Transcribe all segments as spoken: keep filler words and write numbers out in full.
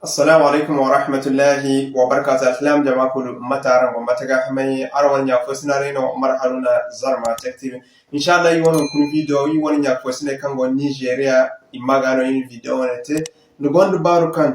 Assalamu alaikum wa rahmatullahi wa barakatuh. Alsilaam jama kulu, mate araŋ go, mate ga hamay? Araŋ wane ɲa fo sinaray no, Umar Haruna, Zarma Tech T V. Inshallah, iri wane hunkuna video, iri wane ɲa fo sinay kaŋ go Nigeria, i ma ga no iri video wane te. Ni gonda baaru kaŋ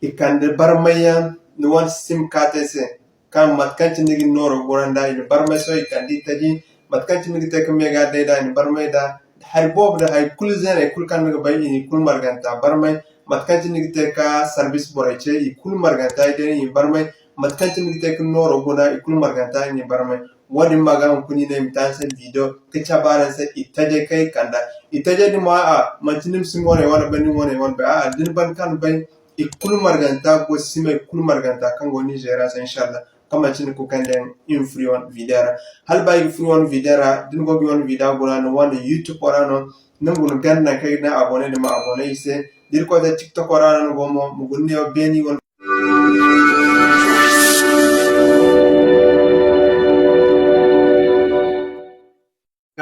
i kande barmayyaŋ ni wane sim kaatey se, kaŋ mate kaŋ cine ni ga ni nooro guna nd'a, i na barmay sohõ i kande itaji, mate kaŋ cine ni ga te ka meega day nd'a, i na barmay nd'a, hari boobo nda hari kulu zeeney kulu kaŋ ni ga bay, i na i kulu marganta barmay, mate kaŋ cine ni ga te ka sarbis borey ce, i kulu marganta day i na i barmay, mate kaŋ cine ni ga te ka ni nooro guna, i kulu marganta i na i barmay. Wo-din ma ga hunkuna i ne i ma te araŋ se video ka cabe araŋ se itajey kaŋ i kand'a. Itajey din mo, a'a, manti ni ma si wane wane bay, ni wane wane bay, a'a, da ni ban kaŋ ni bay, i kulu marganta go simey kulu marganta kaŋ go Nigeria se, inshallah, kaŋ manti ni ga koy kande yaŋ iri ma furo iri wane video ra. Hala ba iri ga furo iri wane video ra, da ni go ga iri wane video guna, ni wane YouTube ra no, ni ma guna ganda nangu kaŋ i ga ne abonné, ni ma abonné i se. Da Irkoy te TikTok ra no ni go mo, ma guna neewo beene iri wane.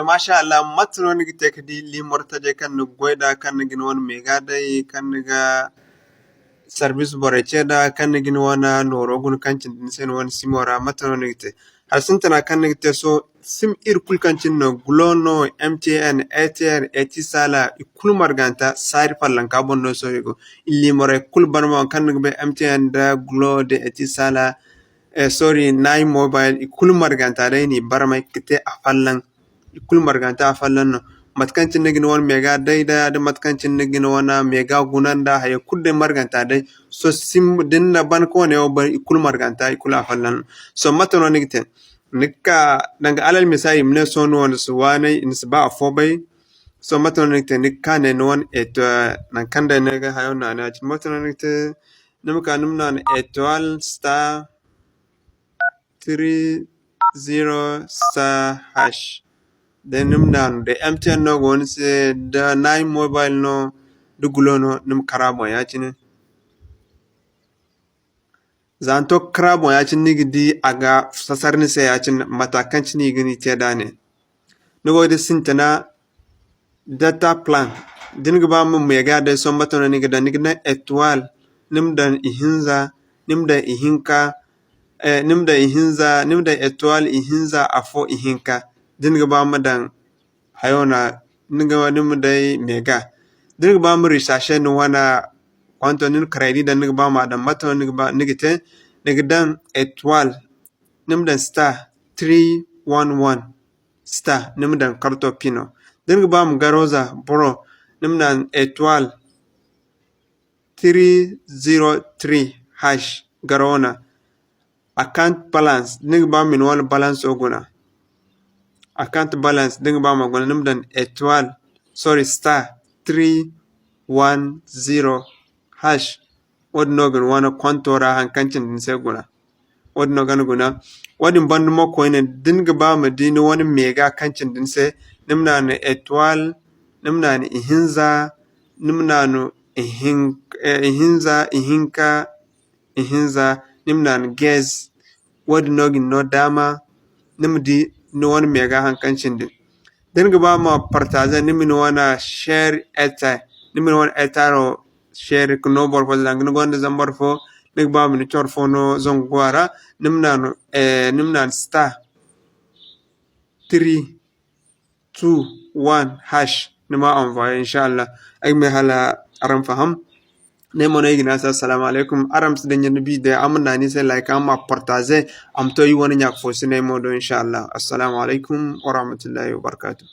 Masha Allah, mate no ni ga te ka di liimar tajey kaŋ ni ga goy nd'a, kaŋ ni ga ni wane meega day, kaŋ ni ga sarbis borey ce nd'a, kaŋ ni ga ni wane nooro guna kaŋ cindi ni se ni wane simo ra, mate no ni ga te? Hari sintina kaŋ ni ga te, sohõ sim iri kulu kaŋ cine no, Glo no, M T N, Airtel, Etisalat, i kulu marganta saari fallanka boŋ no sohõ i go. I liimarey kulu barmay, kaŋ ni ga bay M T N nda Glo nda Etisalat, eh, sorry, Nine Mobile, i kulu marganta day i n'i barmay ka te afolloŋ. I kulu marganta afolloŋ no. Mate kaŋ cine ni ga ni wane meega day da, da mate kaŋ cine ni ga ni wane meega guna nda haya kulu day marganta day. Sohõ sim, da ni na ban ka wane yaŋ wo ban, i kulu marganta, i kulu afolloŋ no. Sohõ mate no ni ga te? Ni ga ka, danga alal misali, i ma ne sohõ ni wane si waanay, ni si ba afo bay. Sohõ mate no ni ga te? Ni ga ka ne ni wane eto-, nangu kaŋ day ni ga hayo naana ya-cine. Mate no ni ga te? Ni ma ka ni ma naana étoile star three zero star hash. Day ni ma naanu, day M T N no go ni se, da Nine Mobile no, da Glo no, ni ma kar a boŋ ya-cine. Za ni to ga kar a boŋ ya-cine, ni ga di a ga sasar ni se ya-cine, mate kaŋ cine i ga ni te nd'a ne. Ni go ga di sintina, data plan. Da ni ga ba ma meega day, sohõ mate no ni ga daŋ? Ni ga daŋ étoile, ni ma daŋ ihinza, ni ma daŋ ihinka, eh, ni ma daŋ ihinza, ni ma daŋ étoile ihinza, afo, ihinka. Da ni ga ba ma daŋ hayo no, ni ga, ni ma day meega. Da ni ga ba ma rechercher ni wane konto, ni na crédit daŋ, ni ga ba ma daŋ, mate no ni ga ba, ni ga te? Ni ga daŋ étoile, ni ma daŋ star three one one star, ni ma daŋ karto pino. Da ni ga ba ma garo za boro, ni ma daŋ étoile three zero three hash, garo wane. Account balance, da ni ga ba ma ni wane balance wo guna. Account balance, da ni ga ba ma guna, ni ma daŋ étoile, sorry, star three one zero hash. Wo-din no ga ni wane konto ra haŋ kaŋ cindi ni se guna. Wo-din no ga ni guna. Wo-din banda mo koyne, da ni ga ba ma di ni wane meega kaŋ cindi ni se, ni ma naanu étoile, ni ma naanu ihinza, ni ma naanu ihin-, eh, ihinza, ihinka, ihinza, ni ma naanu dièse. Wo-din no ga ni no daama ni ma di ni wane meega haŋ kaŋ cindi. Da ni ga ba ma partager, ni ma ni wane share airtime, ni ma ni wane airtime share ka no boro fo se, danga ni gonda zambar fo, ni ga ba ma ni coro fo no zangu go a ra, ni ma naanu, eh, ni ma naanu star three two one hash, ni ma envoyer, inshallah. Ay ga may hala araŋ faham. Ne mo no ay ga ne a se assalamu alaikum. Araŋ ma si daŋ ɲaŋ ni bi day, araŋ ma naanu i se like, araŋ ma partager, a ma to i wane ɲa fo si ne ay mo do, inshallah. Assalamu alaikum wa rahmatullahi wa barakatuh.